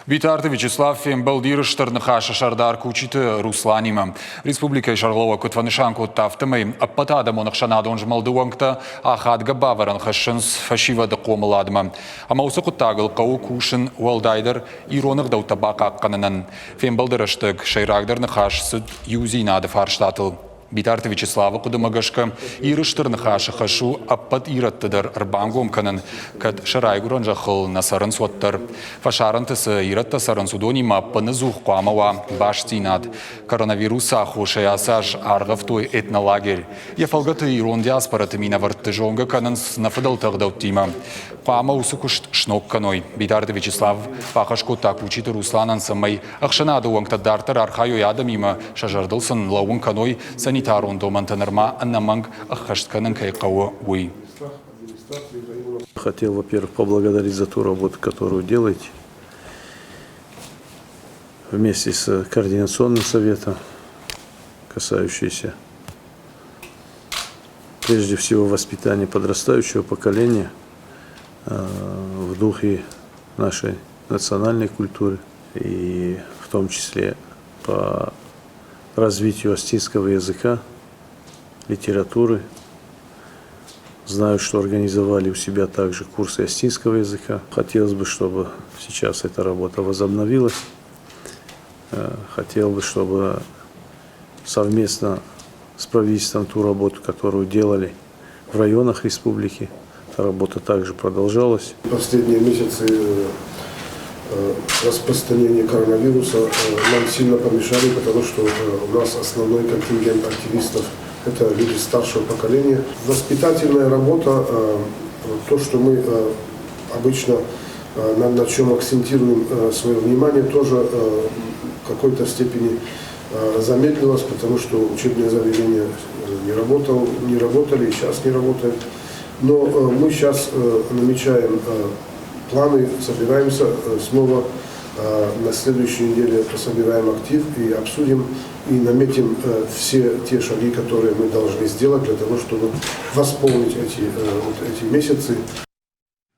Битарты Вячеслав фембӕлд Иры Стыр Ныхасы сӕрдар Кучиты Русланимӕ. Республикӕйы сӕргълӕууӕг куыд фӕнысан кодта, афтӕмӕй ӕппӕт адӕмон ӕхсӕнадон змӕлды уӕнгтӕ ахадгӕ бавӕрӕн хӕссынц фӕсивӕды хъомыладмӕ. Ӕмӕ уыцы хъуыддагыл хъӕуы кусын уӕлдайдӕр ирон ӕгъдӕуттӕ бахъахъхъӕнынӕн. Фембӕлды рӕстӕг сӕйрагдӕр ныхас цыд иудзинады фарстатыл. Битарты Вячеславы хъуыдымӕ гӕсгӕ, Иры Стыр Ныхасы хӕс у ӕппӕт ирӕтты дӕр ӕрбангом кӕнын, кӕд сӕ райгуырӕн зӕххыл нӕ цӕрынц, уӕддӕр. Фӕсарӕнты цы ирӕттӕ цӕрынц, уыдонимӕ ӕппыныдзух хъуамӕ уа бастдзинад. Коронавирусы аххосӕй ацы аз аргъӕвтой этнолагерь. Йӕ фӕлгӕты ирон диаспораты минӕвӕртты зонгӕ кӕнынц нӕ фыдӕлты ӕгъдӕуттимӕ. Хъуамӕ уыцы куыст сног кӕной. Битарты Вячеслав бахӕс кодта Кучиты Русланӕн, цӕмӕй Ӕхсӕнады уӕнгтӕ дарддӕр архайой адӕмимӕ, сӕ зӕрдыл сын лӕууын кӕной, санитарон домӕнтӕ нырма ӕнӕмӕнг ӕххӕст кӕнын кӕй хъӕуы, уый. Хотел, во-первых, поблагодарить за ту работу, которую делаете вместе с Координационным советом, касающийся прежде всего воспитания подрастающего поколения в духе нашей национальной культуры и в том числе по развитию осетинского языка, литературы. Знаю, что организовали у себя также курсы осетинского языка. Хотелось бы, чтобы сейчас эта работа возобновилась. Хотел бы, чтобы совместно с правительством ту работу, которую делали в районах республики, эта работа также продолжалась. Последние месяцы распространения коронавируса нам сильно помешали, потому что у нас основной контингент активистов – это люди старшего поколения. Воспитательная работа, то, что мы обычно на чем акцентируем свое внимание, тоже в какой-то степени замедлилось, потому что учебные заведения не, работал, не работали и сейчас не работают. Но мы сейчас намечаем планы, собираемся снова на следующей неделе собираем актив и обсудим и наметим все те шаги, которые мы должны сделать для того, чтобы восполнить эти, вот эти месяцы.